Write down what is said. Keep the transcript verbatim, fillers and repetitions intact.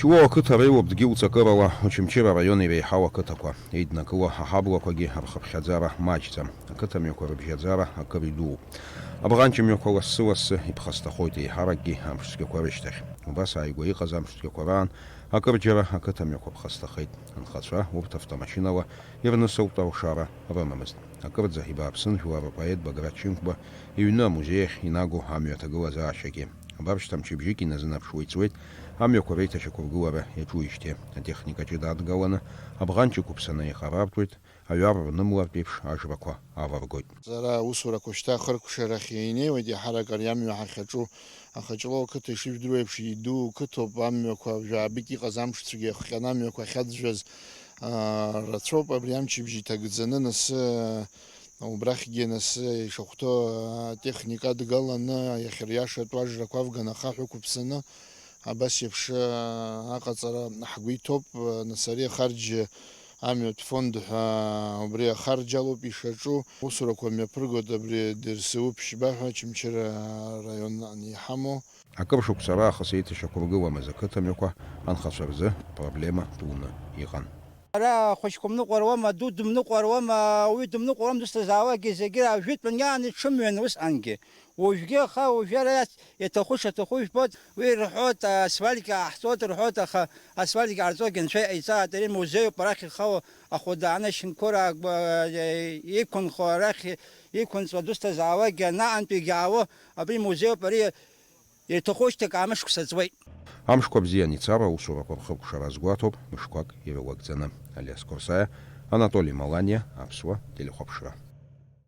Шәуа ақыҭа реиуоуп дгьыл ҵакырала, Очамчыра араион иреиҳау ақыҭақәа. Еиднакыло аҳаблақәагьы рхыԥхьаӡара маҷӡам. Ақыҭамҩақәа рыбжьаӡара акыр идууп. Абӷанҷымҩақәа лассы-лассы иԥхасҭахоит, еиҳаракгьы амшцәгьақәа рышьҭахь. Убас ааигәа иҟаз амшцәгьақәа раан акырџьара ақыҭамҩақәа ԥхасҭахеит. Анхацәа урҭ автомашьынала ирнысылт алшара рымамызт. Акырӡа ибааԥсын жәлар рпоет Баграт Шьынқәба иҩны амузеи ахь инагоу амҩа аҭагылазаашьагьы. Абар шьҭа мчыбжьык иназынаԥшуа иҵуеит амҩақәа реиҭашьақәыргылара иаҿуижьҭеи. Атехника ҷыда адгаланы, абӷанҷ иқәыԥсаны еихарартәуеит, аҩар рнымлартә еиԥш ажрақәа аваргоит. Ара аусурақәа шьҭа ахыркәшарахь инеиуеит, иаҳарак ари амҩа ҳахьаҿу. Ахаҷлоу ақыҭа ишыжәдыруа еиԥш, иду қыҭоуп, амҩақәа жәаабык иҟаз амшцәгьа иахҟьаны амҩақәа ахьаӡәӡәаз, аа, рацәоуп. Абри амчыбжь иҭагӡаны, нас, аа, убрахьгьы, нас, ишахәҭоу, аа, техника адгаланы, иахьыриашатәу ажрақәа авганы, ахаҳә ықәыԥсаны, абас еиԥш, аа, аҟаҵара ҳгәы иҭоуп. Нас ари ахарџь амҩатә фонд ҳәа убри ахарџь алоуп ишаҿу. Усурақәа мҩаԥыргоит абри Дерсеу Ԥшьба ҳәа Очамчыра араион иҳамоу. Акыр шықәса раахыс еиҭашьақәыргыломызт ақыҭамҩақәа, анхацәа рзы проблема дуны иҟан. Ара ахәыҷқәа мныҟәаруама, аду дымныҟәаруама, ауаҩы дымныҟәаруама, дызҭазаалакгьы зегьы ра-, жәытәан иааны иҽымҩан усҟангьы. Уажәгьы аха, уажәы ара иац-, иаҭаху шаҭаху жәбоит, уи рҳәоит, асфальтгьы ааҳҵоит рҳәоит, аха асфальтгьы аарҵогьы анцәа иҟаиҵааит, ари музеиуп, арахь ихало ахәыдааны ашьынқәа ра-, гәа-, иқәынхо, арахь иқәынҵуа дызҭазаалакгьы анаҟантәигьы аало, абри музеиуп, ари Иаҭаху шьҭак аамышықәса ҵуеит. Амшқәа бзиан ицар аусурақәа рхыркәшара азгәаҭоуп мышқәак ирылагӡаны. Алиас Қорсаиа, Анатоли Маланиа, Аԥсуа телехәаԥшра.